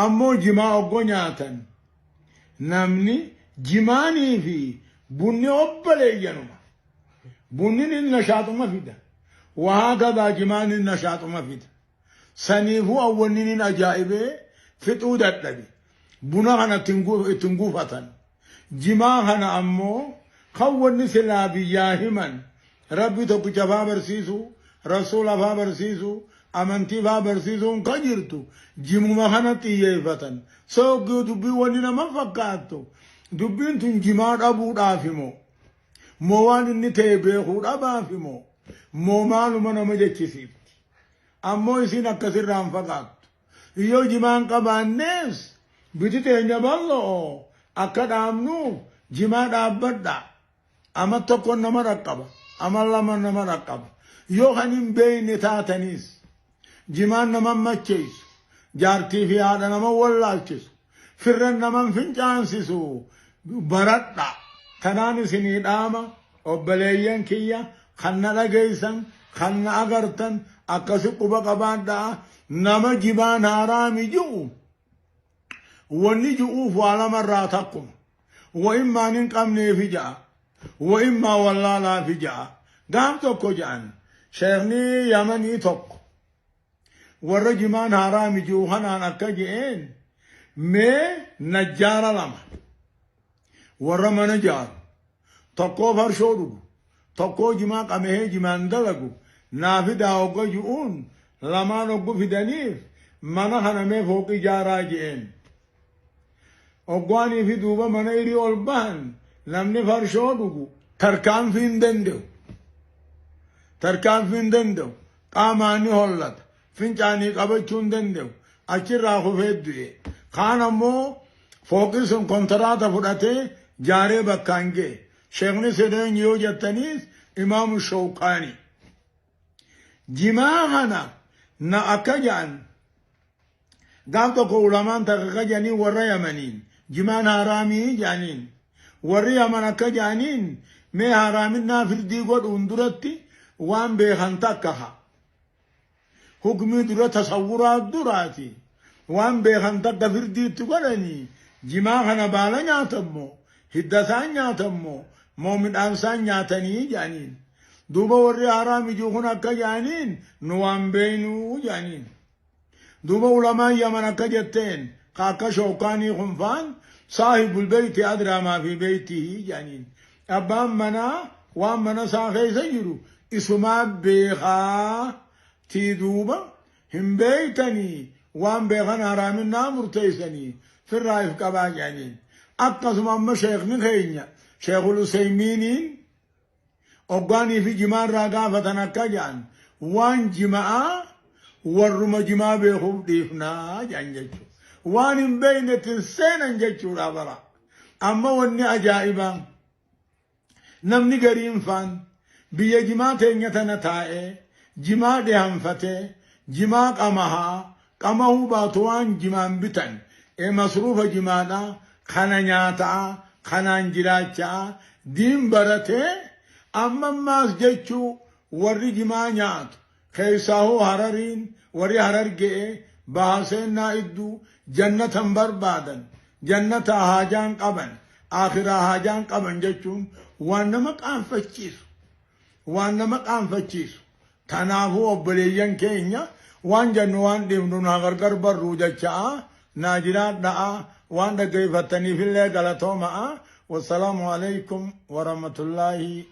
Ammoo jimaa oggo nyaatan namni jimaanii fi bunni obboleeyyanuma. Bunni ni nashaaxuma fida. Wahaa gabaa jimaan ni nashaaxuma fida. Saniifuu awwanni nin ajaa'ibee fixuu dadhabe. Buna kana ittiin gufatan. Jimaa kana ammoo kan wanni silaa biyyaa himan Rabbi tokkicha faa barsiisuu, Rasuula faa barsiisuu, amantii faa barsiisuun ka jirtu jimuma kana xiyyeeffatan. Sooggii dubbii wanni nama fakkaattu dubbiin tun jimaa dhabuudhaafi moo? Moo waan inni ta'e beekuu dhabaafi moo? Moo maaluma nama jechisiifti? Ammoo isiin akkasirraa hin fagaattu. Yoo jimaa hin qabaannees biti teenya bal'oo akka dhaabnuuf jimaa dhaabbadhaa. Ama tokko nama dhaqqaba, ama lama nama dhaqqaba. Yoo kan hin beekne taataniis jimaan nama macheessu, jaartii fi haadha nama wallaalchisu, firran nama fincaansisu baradha. Kanaan isinii dhaama obboleeyyan kiyya kan na dhageessan, kan na agartan akkasi quba qabaadhaa nama jimaan haraami ji'u wanni ji'uuf waa lamarraa takkuma. Wa immaan hin qabneefi ja'a. Wa immaa wallaalaafi ja'a. Gaaf tokko ja'an sheekni Yamanii tokko warra jimaan haraami ji'u kanaan akka je'een mee najjaara lama warra mana jaaru tokkoo farshoo dhugu tokkoo jimaa qamahee jimaan dalagu naa fidaa hogga ji'uun lamaan hoggu fidaniif mana kana mee fooqii jaaraa je'een. Hoggaanii fi duuba mana irii ol bahan namni farshoo dhugu tarkaanfii hin danda'u. Tarkaanfii hin danda'u. Qaamaan ni hollata. Fincaanii qabachuu hin danda'u. Achirraa kufee du'e. Kaan ammoo fooqii sun kontiraata fudhatee jaaree bakkaan ga'e. Sheekni sun eenyu yoo jettaniis Imaamu Shawkaanii. Jimaa kana na akka ja'an Gaaf tokko ulamaan takka akka jedhaniin warra Yamaniin jimaan haaraamii jedhaniin. Warri Yaman akka jedhaniin mee haaraaminnaa firdii godhuun duratti waan beekan takka ha. Hukmii dura tasawwuraa duraati. Waan beekan takka firdiitti godhanii jimaa kana baala nyaatammoo hidda isaan nyaatammoo moo midhaan isaan nyaatanii jedhaniin. Duuba warri haaraami jiru kun akka jedhaniin nu waan beeynuu jedhaniin. Duuba ulamaan Yaman akka jetteen ka akka Shawkaanii kun faan saahibul beeyti adraa maa fi beeytihi jedhaniin. Abbaan manaa waan mana isaa keessa jiru isumaa beekaa tii duuba hin beeytanii waan beekan haraaminnaa murteessanii firraa if qabaa jedhaniin. Akkasuma amma sheekni keenya Sheekul Useymiiniin Hoggaanii fi jimaa irraa gaafatan akka jedhan waan jima'aa warruma jimaa beekuuf dhiifnaa jedhan jechuudha. Waan hin beekne ittiin seenan jechuudha bara. Amma wanni ajaa'ibaa namni gariin faan biyya jimaa teenya tana taa'ee jimaa dhihanfatee jimaa qamahaa qamahuu baatu waan jimaan bitan ee masruufa jimaadhaa kana nyaataa kanaan jiraachaa diin baratee amma ammaas jechuu warri jimaa nyaatu keessaahuu Harariin warri Hararge'ee baha seennaa idduu jannatan barbaadan jannataa haajaan qaban akhiraa haajaan qaban jechuun waan nama qaanfachiisu waan nama qaanfachiisu. Tanaafuu obboleeyyan keenya waan jennu waan dhiifnu naa gargar barruu jecha'a naa jiraadha'a waan dhaggeeffattaniifillee galatooma'a. Wassalaamu alaikum warahmatullaahi.